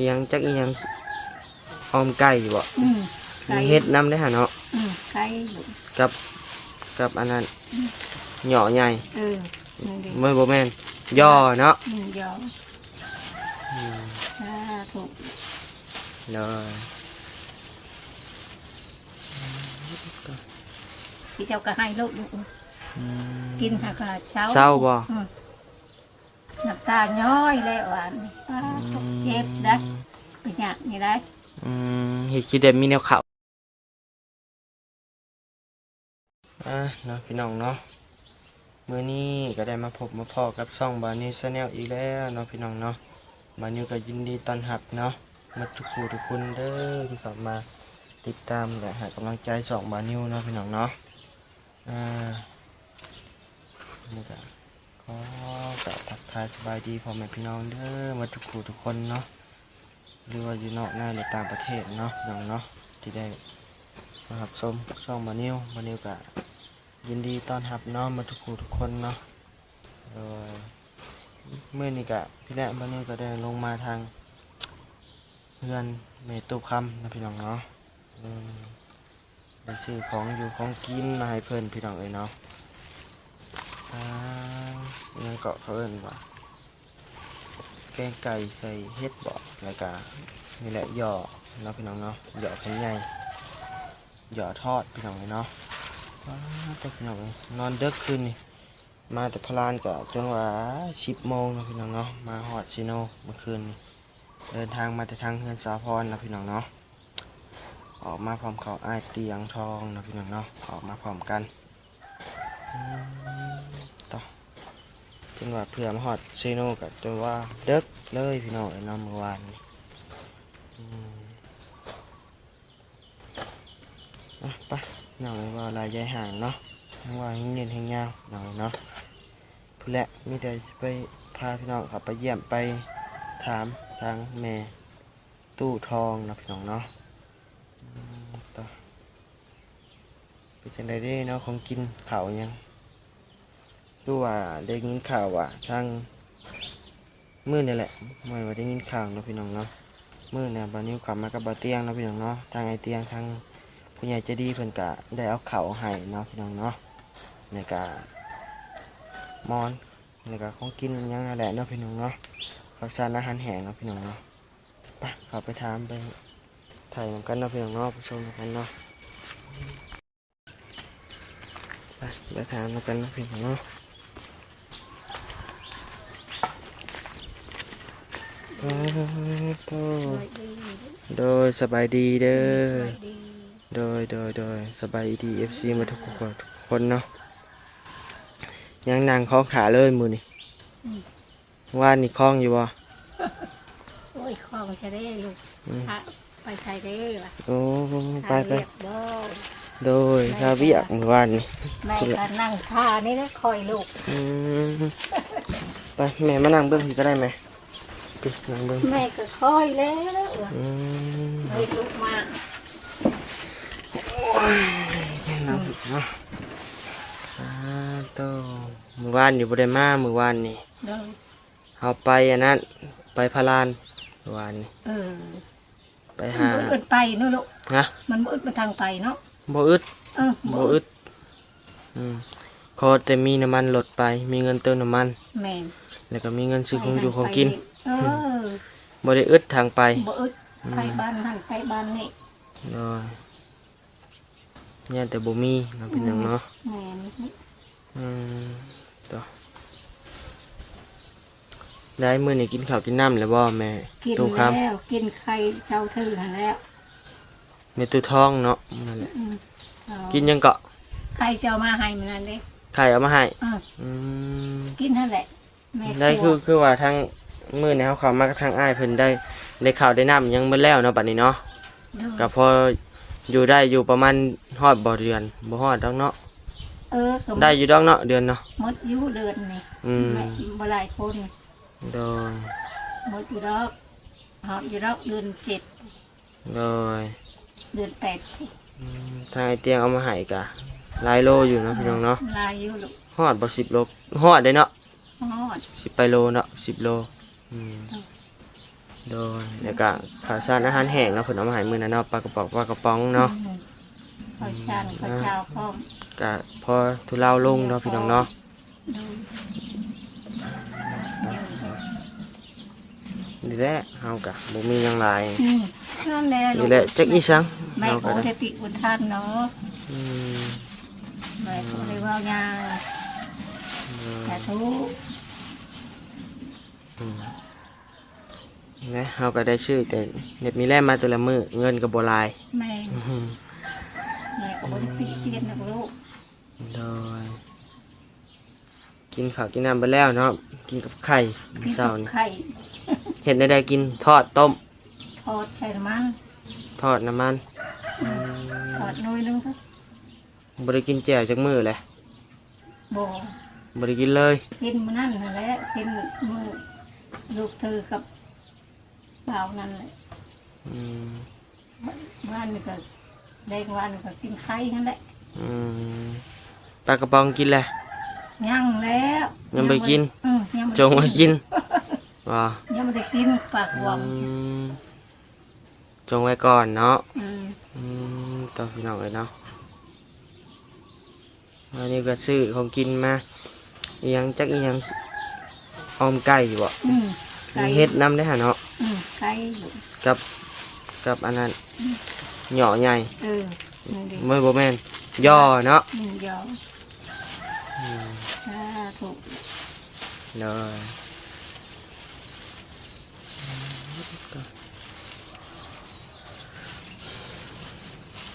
ອີ່ຫຍັງ ຈັກອີ່ຫຍັງ ອອມໄກ່ບໍ? ອືມ ໄກ່ ມີເຫັດນຳເດ້ຫັ້ນເນາະ. ອືມ ໄກ່ ກັບ ກັບອັນນັ້ນ ອືມ ຫຍໍ້ໃຫຍ່. ເອີ ນັ້ນເດ້ ບໍ່ ບໍ່ແມ່ນ ຍໍເນາະ. ອືມ ຍໍ ອືມ ສາທຸ ໂດຍ ທີ່ເຈົ້າກໍໃຫ້ລູກ ອືມ ກິນຫາກະເຊົາ ເຊົາບໍ? ອືມ ນ້ຳຕາຍ້ອຍແລ້ວຫວານນີ້ ອືມ ເຈັບໄດ໋ ໄປຍາກນີ້ໄດ໋. ອືມ ເຮັດຄືໄດ້ມີແນວເຂົ້າ. ອ່າ ເນາະ ພີ່ນ້ອງເນາະ ມື້ນີ້ກໍໄດ້ມາພົບມາພໍ້ກັບຊ່ອງບານິວແຊນແນວອີກແລ້ວເນາະ ພີ່ນ້ອງເນາະ. ບານິວກໍຍິນດີຕ້ອນຮັບເນາະ ໝົດທຸກຜູ້ທຸກຄົນເດີ ທີ່ເຂົ້າມາຕິດຕາມ ແລະ ໃຫ້ກຳລັງໃຈຊ່ອງບານິວເນາະ ພີ່ນ້ອງເນາະ. ອ່າ ນີ້ກໍຂໍກາບທັກທາຍສະບາຍດີພໍ່ແມ່ພີ່ນ້ອງເດີ ໝົດທຸກຜູ້ທຸກຄົນເນາະ ຫຼືວ່າຢູ່ນອກໃນ ຫຼືຕ່າງປະເທດເນາະ ພີ່ນ້ອງເນາະ ທີ່ໄດ້ມາຮັບຊົມຊ່ອງບານິວ. ບານິວກໍຍິນດີຕ້ອນຮັບເນາະ ໝົດທຸກຜູ້ທຸກຄົນເນາະ. ໂດຍ ມື້ນີ້ກະ ພີ່ແລະ ບານິວກໍໄດ້ລົງມາທາງເຮືອນແມ່ຕູ້ຄຳເນາະ ພີ່ນ້ອງເນາະ. ອືມ ໄດ້ຊື້ຂອງຢູ່ຂອງກິນມາໃຫ້ເພິ່ນ ພີ່ນ້ອງເອີຍເນາະ. ອ່າ ອີ່ຫຍັງເກາະ ເຂົາເອີ້ນວ່າ ແກງໄກ່ໃສ່ເຫັດບໍ? ແລ້ວກະ ນີ້ແຫຼະ ຍໍ້ເນາະ ພີ່ນ້ອງເນາະ ຍໍ້ແຜ່ນໃຫຍ່ ຍໍ້ທອດ ພີ່ນ້ອງເອີຍເນາະ. ປາດໂທ້ ພີ່ນ້ອງເອີຍ ນອນເດິກຄືນນີ້ ມາແຕ່ພະລານກໍຈົນວ່າສິບໂມງເນາະ ພີ່ນ້ອງເນາະ ມາຮອດເຊໂນເມື່ອຄືນນີ້. ເດີນທາງມາແຕ່ທາງເຮືອນສາວພອນເນາະ ພີ່ນ້ອງເນາະ ອອກມາພ້ອມເຂົາອ້າຍຕຽງທອງເນາະ ພີ່ນ້ອງເນາະ ອອກມາພ້ອມກັນ. ອືມ ໂທ້ ຈົນວ່າເພື່ອມາຮອດເຊໂນກໍຈົນວ່າເດິກເລີຍ ພີ່ນ້ອງເອີຍເນາະ ມື້ວານນີ້. ອືມ ອ່ະ ໄປ ນ້ອງເອີຍ ເວົ້າຫຼາຍຢາຍຫ່າງເນາະ ຍັງເວົ້າແຮງຍືນແຮງຍາວ ນ້ອງເອີຍເນາະ. ພຸ້ນແຫຼະ ມີແຕ່ຊິໄປພາພີ່ນ້ອງເຂົ້າໄປຢ້ຽມໄປຖາມທາງແມ່ຕູ້ທອງເນາະ ພີ່ນ້ອງເນາະ. ອືມ ຕະ ເປັນຈັ່ງໃດເດ້ເນາະ ຂອງກິນເຂົ້າຫຍັງ? ຄືວ່າໄດ້ຍິນຂ່າວວ່າທາງ ມື້ນີ້ແຫຼະ ແມ່ນວ່າໄດ້ຍິນຂ່າວເນາະ ພີ່ນ້ອງເນາະ ມື້ນັ້ນບ່າວນິວເຂົ້າມາກັບບ່າວຕຽງເນາະ ພີ່ນ້ອງເນາະ ທາງອ້າຍຕຽງ ທາງຜູ້ໃຫຍ່ໃຈດີເພິ່ນກະໄດ້ເອົາເຂົ້າໃຫ້ເນາະ ພີ່ນ້ອງເນາະ ແລ້ວກະໝອນ ແລ້ວກະຂອງກິນຫຍັງນັ້ນແຫຼະເນາະ ພີ່ນ້ອງເນາະ ເຂົ້າສານອາຫານແຫ້ງເນາະ ພີ່ນ້ອງເນາະ. ໄປ ເຂົ້າໄປຖາມໄປໄຖ່ນຳກັນເນາະ ພີ່ນ້ອງເນາະ ໄປຊົມນຳກັນເນາະ. ໄປ ໄປຖາມນຳກັນເນາະ ພີ່ນ້ອງເນາະ. ໂດຍ ສະບາຍດີເດີ. ໂດຍ ໂດຍ ໂດຍ ສະບາຍດີ ເອັຟຊີ ໝົດທຸກຄົນເນາະ. ຍັງນັ່ງຄອງຖ້າເລີຍມື້ນີ້. ອືມ ວານນີ້ຄອງຢູ່ບໍ່? ໂອ້ຍ ຄອງຊະເດ້ລູກ. ອືມ ພະໄປໃສເດ້ວະ? ໂອ້ ໄປ ໄປ ວຽກບໍ່? ໂດຍ ແມ່ ຄາວຽກມື້ວານນີ້. ແມ່ກໍນັ່ງຖ້ານີ້ແຫຼະ ຄອຍລູກ. ອືມ ໄປ ແມ່ມານັ່ງເບິ່ງພີ້ກໍໄດ້ແມ່. ໄປນັ່ງເບິ່ງ. ແມ່ກໍຄອຍແລ້ວ. ອືມ ເອີຍ ລູກມາ. ໂອ້ຍ ນັ່ງເນາະ. ອາ ໂຕ ມື້ວານນີ້ບໍ່ໄດ້ມາ ມື້ວານນີ້. ໂດຍ ເຮົາໄປອັນນັ້ນ ໄປພະລານວານນີ້. ເອີ ໄປຫາ ມັນບໍ່ອຶດໄປເນາະລູກ. ຮະ? ມັນບໍ່ອຶດໄປທາງໄປເນາະ. ບໍ່ອຶດ. ເອີ ບໍ່ອຶດ ບໍ່ອຶດ. ອືມ ຂໍແຕ່ມີນ້ຳມັນລົດໄປ ມີເງິນເຕີມນ້ຳມັນ. ແມ່ນ ແລ້ວກໍມີເງິນຊື້ຂອງຢູ່ຂອງກິນ. ເອີ ບໍ່ໄດ້ອຶດທາງໄປ. ບໍ່ອຶດ. ອືມ ໄປບ້ານນັ້ນໄປບ້ານນີ້. ໂດຍ ຢ້ານແຕ່ບໍ່ມີເນາະ ເປັນຫຍັງເນາະ. ແມ່ນ. ອືມ ໂຕ ໄດ້ ມື້ນີ້ກິນເຂົ້າກິນນ້ຳແລ້ວບໍ່ແມ່? ກິນແລ້ວ ຕູ້ຄຳ ກິນໄຂ່ເຈົ້າຖືຫັ້ນແລ້ວ. ແມ່ຕູ້ທອງເນາະ ນັ້ນແຫຼະ. ອືມ ກິນຫຍັງເກາະ? ໄຂ່ເຈົ້າເອົາມາໃຫ້ມື້ນັ້ນເດ້. ໄຂ່ເອົາມາໃຫ້. ເອີ ອືມ ກິນຫັ້ນແຫຼະ. ໄດ້ ຄື ຄືວ່າທາງມື້ນີ້ເຮົາເຂົ້າມາກັບທາງອ້າຍເພິ່ນໄດ້ ໄດ້ເຂົ້າໄດ້ນ້ຳຫຍັງໝົດແລ້ວເນາະ ບັດນີ້ເນາະ. ໂດຍ ກໍພໍຢູ່ໄດ້ຢູ່ ປະມານຮອດບໍ່ເດືອນ? ບໍ່ຮອດດອກເນາະ. ເອີ ກໍໄດ້ຢູ່ດອກເນາະ ເດືອນເນາະ. ໝົດຢູ່ເດືອນນີ້. ອືມ ແມ່ນບໍ່ຫຼາຍຄົນ. ໂດຍ ໝົດຢູ່ດອກ ຮອດຢູ່ດອກເດືອນເຈັດ. ໂດຍ ເດືອນແປດ. ອືມ ທາງອ້າຍຕຽງເອົາມາໃຫ້ກະຫຼາຍໂລຢູ່ເນາະ ອືມ ພີ່ນ້ອງເນາະ. ຫຼາຍຢູ່ລູກ. ຮອດບໍ່ ສິບໂລ? ຮອດເດ້ເນາະ. ຮອດ ສິບປາຍໂລເນາະ ສິບໂລ. ອືມ ໂດຍ ໂດຍ ແລ້ວກະເຂົ້າສານອາຫານແຫ້ງເນາະ ເພິ່ນເອົາມາໃຫ້ມື້ນັ້ນເນາະ ປາກະປ໋ອງ ປາກະປ໋ອງເນາະ ອືມ ເຂົ້າສານ ເຂົ້າເຈົ້າພ້ອມ ກະພໍທຸເລົາລົງເນາະ ພີ່ນ້ອງເນາະ ໂດຍ ນີ້ແຫຼະ ເຮົາກະບໍ່ມີຫຍັງຫຼາຍ ອືມ ນັ້ນແຫຼະ ນີ້ແຫຼະ ຈັກອີ່ສັງ ແມ່ກໍບໍ່ໄດ້ຕິບຸນທັນເນາະ ອືມ ແມ່ກໍບໍ່ໄດ້ເວົ້າຫຍັງ ອືມ ສາທຸ ອືມ ແມ່ ເຮົາກໍໄດ້ຊື້ແຕ່ເນັບມີແລ້ມາແຕ່ລະມື້ ເງິນກໍບໍ່ຫຼາຍ ແມ່ນ ອືມ ແມ່ກໍບໍ່ໄດ້ຕິຕຽນນຳລູກ ໂດຍ ກິນເຂົ້າກິນນ້ຳເບິດແລ້ວເນາະ ກິນກັບໄຂ່ ກິນກັບໄຂ່ ເຊົ້ານີ້ ເຮັດແນວໃດກິນ ທອດ ຕົ້ມ ທອດໃສ່ນ້ຳມັນ ທອດນ້ຳມັນ ອືມ ທອດໜ້ອຍໜຶ່ງ ບໍ່ໄດ້ກິນແຈ່ວຈັກມື້ແຫຼະ ບໍ່ ບໍ່ໄດ້ກິນເລີຍ ກິນມື້ນັ້ນຫັ້ນແຫຼະ ກິນມື້ລູກເທີກັບບ່າວນັ້ນແຫຼະ ອືມ ວານນີ້ກໍ ແລງວານນີ້ກໍກິນໄຂ່ຫັ້ນແຫຼະ ອືມ ປາກະປ໋ອງກິນແລ້ວ ຍັງແລ້ວ ຍັງບໍ່ໄດ້ກິນ ຍັງບໍ່ໄດ້ ອືມ ຍັງບໍ່ໄດ້ກິນ ຈົງໄວ້ກິນ ບໍ່ ຍັງບໍ່ໄດ້ກິນ ປາກະປ໋ອງ ອືມ ຈົ່ງໄວ້ກ່ອນເນາະ ອືມ ອືມ ຕ້ອງ ພີ່ນ້ອງເອີຍເນາະ ອັນນີ້ກໍຊື້ຂອງກິນມາ ອີ່ຫຍັງ ຈັກອີ່ຫຍັງ ອອມໄກ່ບໍ ອືມ ມີເຫັດນຳເດ້ຫັ້ນເນາະ ອືມ ໄກ່ຢູ່ ກັບ ກັບອັນນັ້ນ ອືມ ຫຍໍ້ໃຫຍ່ ເອີ ນັ້ນເດ້ ບໍ່ ບໍ່ແມ່ນ ຍໍ່ເນາະ ອືມ ຍໍ່ ອືມ ສາທຸ ໂດຍ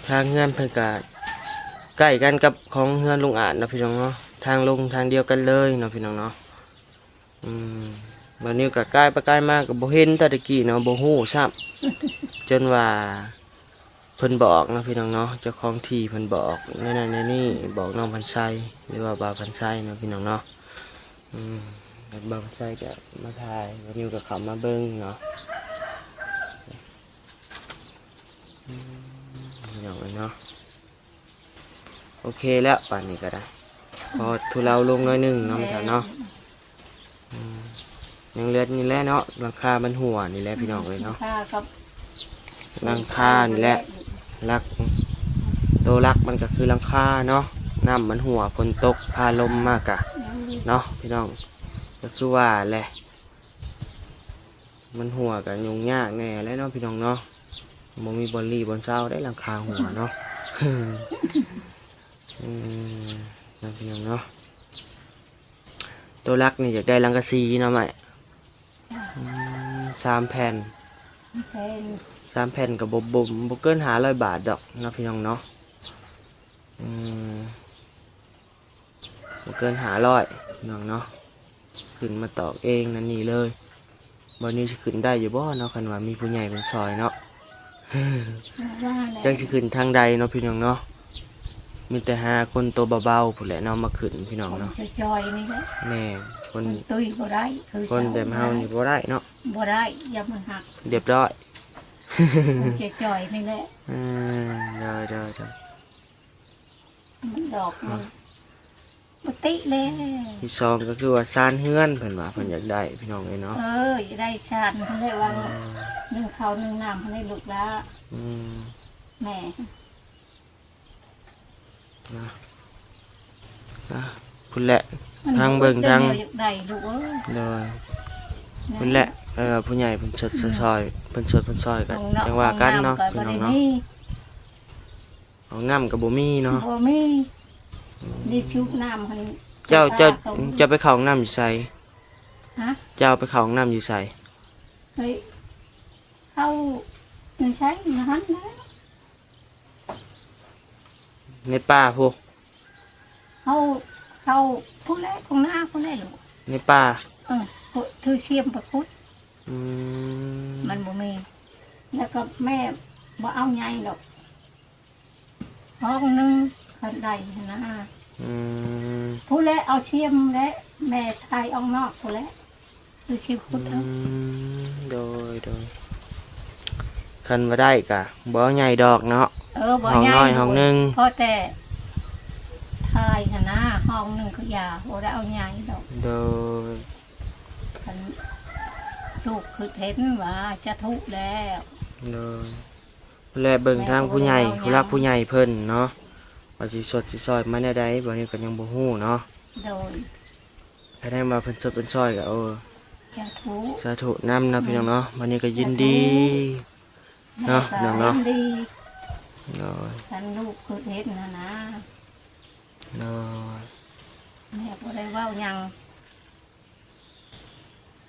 ທາງເຮືອນເພິ່ນກະໃກ້ກັນກັບຂອງເຮືອນລຸງອາດເນາະ ພີ່ນ້ອງເນາະ ທາງລົງທາງດຽວກັນເລີຍເນາະ ພີ່ນ້ອງເນາະ ອືມ ບາດນີ້ກະກາຍໄປກາຍມາກະບໍ່ເຫັນ ແຕ່ຕະກີ້ເນາະ ບໍ່ຮູ້ຊ້ຳ ຈົນວ່າ ເພິ່ນບອກເນາະ ພີ່ນ້ອງເນາະ ເຈົ້າຂອງທີ່ເພິ່ນບອກແນວນັ້ນແນວນີ້ ບອກນ້ອງພັນໄຊ ຫຼືວ່າບ່າວພັນໄຊເນາະ ພີ່ນ້ອງເນາະ ອືມ ແລ້ວບ່າວພັນໄຊກໍມາຖ່າຍ ບ່າວນິວກໍເຂົ້າມາເບິ່ງເນາະ ອືມ ພີ່ນ້ອງເອີຍເນາະ ໂອເຄແລ້ວ ປານນີ້ກໍໄດ້ ພໍທຸເລົາລົງໜ້ອຍໜຶ່ງເນາະ ແມ່ນ ແມ່ເຖົ້າເນາະ ອືມ ຍັງເຫຼືອນີ້ແຫຼະເນາະ ຫຼັງຄາມັນຮົ່ວນີ້ແຫຼະ ພີ່ນ້ອງເອີຍເນາະ ຫຼັງຄາກັບ ຫຼັງຄານີ້ແຫຼະ ຫຼັກ ໂຕຫຼັກມັນກໍຄືຫຼັງຄາເນາະ ນ້ຳມັນຮົ່ວ ຝົນຕົກ ພາລົມມາກະ ອືມ ເນາະ ພີ່ນ້ອງ ກໍຄືວ່າແຫຼະ ມັນຮົ່ວກໍຫຍຸ້ງຍາກແດ່ແຫຼະເນາະ ພີ່ນ້ອງເນາະ ບໍ່ມີບ່ອນຫຼີ່ບ່ອນເຊົາໄດ໋ ຫຼັງຄາຮົ່ວເນາະ ອືມ ເນາະ ພີ່ນ້ອງເນາະ ໂຕຫຼັກນີ້ຢາກໄດ້ສັງກະສີເນາະ ໄມ້ ອືມ ສາມແຜ່ນ ແຜ່ນ ສາມແຜ່ນກໍບໍ່ ບໍ່ ບໍ່ເກີນຫ້າຮ້ອຍບາດດອກເນາະ ພີ່ນ້ອງເນາະ ອືມ ບໍ່ເກີນຫ້າຮ້ອຍ ພີ່ນ້ອງເນາະ ຂຶ້ນມາຕອກເອງນັ້ນນີ້ເລີຍ ບ່ອນນີ້ຊິຂຶ້ນໄດ້ຢູ່ບໍ່ເນາະ ຄັນວ່າມີຜູ້ໃຫຍ່ເພິ່ນຊ່ອຍເນາະ ຈັ່ງວ່າແຫຼະ ຈັກຊິຂຶ້ນທາງໃດເນາະ ພີ່ນ້ອງເນາະ ມີແຕ່ຫາຄົນໂຕເບົາໆ ພຸ້ນແຫຼະເນາະ ມາຂຶ້ນ ພີ່ນ້ອງເນາະ ຄົນຈ່ອຍໆ ນີ້ແຫຼະ ແມ່ນ ຄົນ ຄົນຕຸ້ຍບໍ່ໄດ້ ຄື ຄົນແບບເຮົານີ້ບໍ່ໄດ້ເນາະ ບໍ່ໄດ້ ຢ່າມາຮັກ ລຽບຮ້ອຍ ຄົນຈ່ອຍໆ ນີ້ແຫຼະ ເອີ ໂດຍໆໆ ມັນດອກມັນ ເນາະ ບໍ່ຕິເລີຍ ທີສອງກໍຄືວ່າຊານເຮືອນ ເພິ່ນວ່າເພິ່ນຢາກໄດ້ ພີ່ນ້ອງເອີຍເນາະ ເອີ ຢາກໄດ້ຊານເພິ່ນເລີຍວ່າ ອືມ ໜຶ່ງເຂົ້າໜຶ່ງນ້ຳເພິ່ນໃຫ້ລູກຫຼານ ອືມ ແມ່ ນະ ນະ ພຸ້ນແຫຼະ ມັນ ທາງເບິ່ງ ບໍ່ອຶດ ທາງ ແຕ່ແນວຢາກໄດ້ລູກເອີຍ ໂດຍ ນະ ພຸ້ນແຫຼະ ເອີ ຜູ້ໃຫຍ່ເພິ່ນຊ່ວຍ ອືມ ຊ່ອຍ ເພິ່ນຊ່ວຍ ເພິ່ນຊ່ອຍກໍຈັ່ງວ່າກັນເນາະ ພີ່ນ້ອງເນາະ ຫ້ອງນ້ຳກໍບໍ່ມີເນາະ ບໍ່ມີ ອືມ ໄດ້ສູບນ້ຳຫັ້ນ ເຈົ້າ ເຈົ້າ ເຈົ້າໄປເຂົ້າຫ້ອງນ້ຳຢູ່ໃສ? ຮະ? ເຈົ້າໄປເຂົ້າຫ້ອງນ້ຳຢູ່ໃສ? ເອີຍ ເຂົ້າຢູ່ໃສ? ຢູ່ຫັ້ນແຫຼະ ໃນປ່າພຸ້ນ ເຮົາເຂົ້າພຸ້ນແຫຼະ ທົ່ງນາພຸ້ນແຫຼະລູກ ໃນປ່າ ເອີ ຖືຊຽມໄປຂຸດ ອືມ ມັນບໍ່ມີ ແລ້ວກໍແມ່ບໍ່ເອົາໃຫຍ່ດອກ ຫ້ອງໜຶ່ງຄັນໄດ້ຫັ້ນນະ ອືມ ພຸ້ນແຫຼະ ເອົາຊຽມແຫຼະ ແມ່ຖ່າຍອອກນອກພຸ້ນແຫຼະ ຄືຊິຂຸດເອົາ ອືມ ໂດຍ ໂດຍ ຄັນວ່າໄດ້ກະບໍ່ເອົາໃຫຍ່ດອກເນາະ ເອີ ບໍ່ໃຫຍ່ ຫ້ອງນ້ອຍຫ້ອງໜຶ່ງ ພໍແຕ່ຖ່າຍຫັ້ນນະ ຫ້ອງໜຶ່ງກໍຢ່າ ບໍ່ໄດ້ເອົາໃຫຍ່ດອກ ໂດຍ ຄັນ ລູກຄິດເຫັນວ່າສາທຸແລ້ວ. ໂດຍ ແລະເບິ່ງທາງຜູ້ໃຫຍ່ ແມ່ກໍບໍ່ໄດ້ເວົ້າຫຍັງ ຜູ້ຫຼັກຜູ້ໃຫຍ່ເພິ່ນເນາະ ວ່າຊິຊົດຊິຊ່ອຍມາແນວໃດ ບາດນີ້ກໍຍັງບໍ່ຮູ້ເນາະ. ໂດຍ ຄະແນນວ່າເພິ່ນຊົດເພິ່ນຊ່ອຍກໍ ໂອ້ ສາທຸ ສາທຸນຳເນາະ ອືມ ພີ່ນ້ອງເນາະ. ບາດນີ້ກໍຍິນດີ ສາທຸ ເນາະ ແມ່ກໍ ພີ່ນ້ອງເນາະ ຍິນດີ ໂດຍ ຄັນລູກຄິດເຫັນຫັ້ນນະ. ໂດຍ ແມ່ບໍ່ໄດ້ເວົ້າຫຍັງ.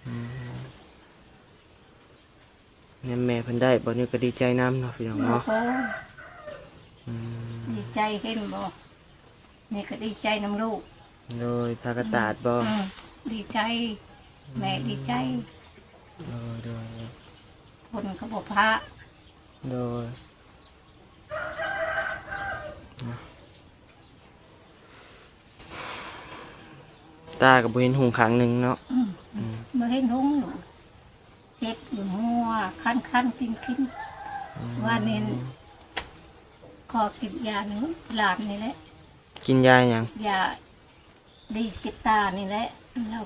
ອືມ ແມ່ນແມ່ເພິ່ນໄດ້ ບາດນີ້ກໍດີໃຈນຳເນາະ ພີ່ນ້ອງເນາະ. ໂອ້ໂຫ ອືມ ດີໃຈເຫັນບໍ່ ແມ່ກໍດີໃຈນຳລູກ. ໂດຍ ຜ້າກະຕາດບໍ່? ອືມ ອືມ ດີໃຈ ແມ່ດີໃຈ. ໂດຍ ໂດຍ ຄົນກໍບໍ່ພະ. ໂດຍ ຕາກໍບໍ່ເຫັນຮຸ່ງຂ້າງໜຶ່ງເນາະ. ອືມ ອືມ ບໍ່ເຫັນຮຸ່ງ ເຈັບຢູ່ຫົວ ຄັນໆ ກິນໆ. ອືມ ວ່ານີ້ຂໍກິນຢາໜຶ່ງ ຫຼານນີ້ແຫຼະ. ກິນຢາຫຍັງ? ຢາດີເຈັບຕານີ້ແຫຼະ.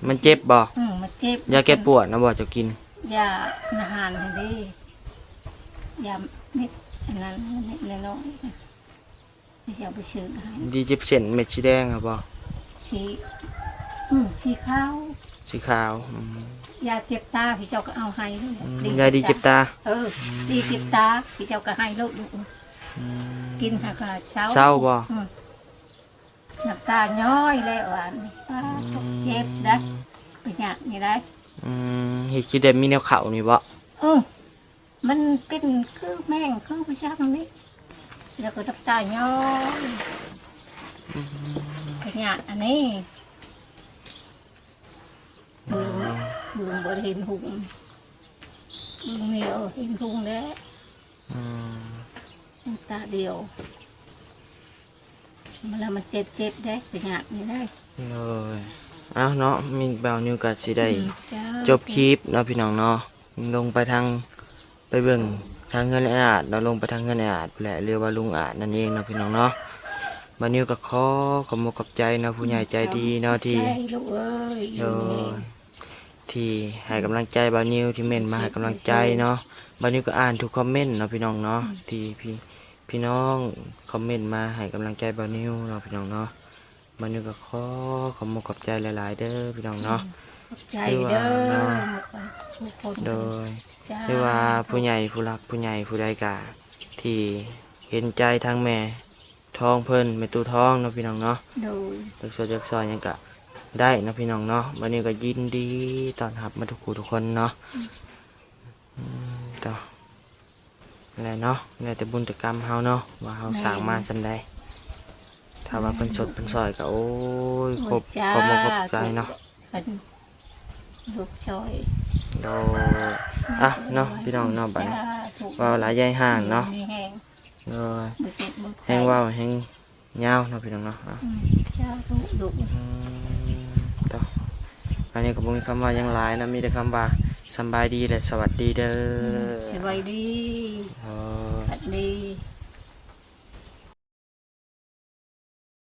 ມັນເຈັບບໍ່? ອືມ ມັນເຈັບ. ຢາແກ້ປວດນະບໍ່ເຈົ້າກິນ? ຢາອາຫານຫັ້ນເດ້ ຢາເມັດອັນນັ້ນ ເມັດນ້ອຍໆ ເຈົ້າໄປຊື້ໃຫ້. ດີເຈັບເສັ້ນເມັດສີແດງຫັ້ນບໍ່? ສີ ອືມ ສີຂາວ ສີຂາວ. ອືມ ຢາເຈັບຕາ ພີ່ເຈົ້າກໍເອົາໃຫ້. ອືມ ຢາດີເຈັບຕາ. ເອີ ອືມ ດີເຈັບຕາ ພີ່ເຈົ້າກໍໃຫ້ໂລດລູກ. ອືມ ກິນຫາກະເຊົາ ເຊົາບໍ່? ອືມ ນ້ຳຕາຍ້ອຍແລ້ວ ວ່ານີ້ ປາດ ອືມ ເຈັບໄດ໋ ໄປຍາກນີ້ໄດ໋. ອືມ ເຮັດຄືໄດ້ມີແນວເຂົ້ານີ້ບໍ່? ເອີ ມັນເປັນຄືແມງ ຄືບໍ່ຈັກນີ້ ແລ້ວກໍນ້ຳຕາຍ້ອຍ. ອືມ ພະຍາດອັນນີ້ ເບິ່ງ ເບິ່ງບໍ່ໄດ້ເຫັນຮຸ່ງ ເບິ່ງນີ້ ເອີ ເຫັນຮຸ່ງແລ້ວ. ອືມ ຕາດຽວ ມັນລະມັນເຈັບໆ ເດ້ ໄປຍາກນີ້ໄດ໋. ໂດຍ ເອົ້າເນາະ ມີບ່າວນິວກໍຊິໄດ້ ອືມ ເຈົ້າ ຈົບຄລິບເນາະ ພີ່ນ້ອງເນາະ. ລົງໄປທາງ ໄປເບິ່ງທາງເຮືອນອ້າຍອາດເນາະ ລົງໄປທາງເຮືອນອ້າຍອາດພຸ້ນແຫຼະ ຫຼືວ່າລຸງອາດນັ້ນເອງເນາະ ພີ່ນ້ອງເນາະ. ບ່າວນິວກໍຂໍຂອບອົກຂອບໃຈເນາະ ຜູ້ໃຫຍ່ໃຈດີເນາະ ທີ່ ຂອບໃຈລູກເອີຍ. ໂດຍ ທີ່ໃຫ້ກຳລັງໃຈບ່າວນິວ ທີ່ເມັ້ນມາໃຫ້ກຳລັງໃຈເນາະ. ບ່າວນິວກໍອ່ານທຸກຄອມເມັນເນາະ ພີ່ນ້ອງເນາະ ອືມ ທີ່ພີ່ ພີ່ນ້ອງຄອມເມັນມາໃຫ້ກຳລັງໃຈບ່າວນິວເນາະ ພີ່ນ້ອງເນາະ. ບ່າວນິວກໍຂໍຂອບອົກຂອບໃຈຫຼາຍໆ ເດີພີ່ນ້ອງເນາະ. ອືມ ຂອບໃຈເດີທຸກຄົນ. ໂດຍ ເຈົ້າ ຫຼືວ່າຜູ້ໃຫຍ່ ຜູ້ຫຼັກຜູ້ໃຫຍ່ຜູ້ໃດກະ ທີ່ເຫັນໃຈທາງແມ່ທອງເພິ່ນ ແມ່ຕູ້ທອງເນາະ ພີ່ນ້ອງເນາະ. ໂດຍ ຢາກຊ່ວຍຢາກຊ່ອຍຫຍັງກະໄດ້ເນາະ ພີ່ນ້ອງເນາະ. ບ່າວນິວກໍຍິນດີຕ້ອນຮັບໝົດທຸກຜູ້ທຸກຄົນເນາະ. ອືມ ອືມ ຕໍ່ ແຫຼະເນາະ ແລ້ວແຕ່ບຸນແຕ່ກຳເຮົາເນາະ ວ່າເຮົາ ແມ່ນ ສ້າງມາສ່ຳໃດ. ຖ້າວ່າເພິ່ນຊົດເພິ່ນຊ່ອຍກໍ ໂອ້ຍ ໂອ້ຍ ຂອບ ເຈົ້າ ຂອບອົກຂອບໃຈເນາະ ເພິ່ນ ລູກຊ່ອຍ. ໂດຍ ອ່ະເນາະ ພີ່ນ້ອງເນາະ ບາດນີ້ ສາທຸ ເວົ້າຫຼາຍຢາຍຫ່າງເນາະ. ຢູ່ດີມີແຮງ ໂດຍ ບໍ່ເຈັບບໍ່ໄຂ້ ແຮງເວົ້າແຮງ ຍາວເນາະ ພີ່ນ້ອງເນາະ. ອືມ ສາທຸລູກ. ອືມ ຕໍ່ ອັນນີ້ກໍບໍ່ມີຄຳວ່າຫຍັງຫຼາຍເນາະ ມີແຕ່ຄຳວ່າສຳບາຍດີ ແລະ ສະຫວັດດີເດີ. ອືມ ສະບາຍດີ ເອີ ສະຫວັດດີ.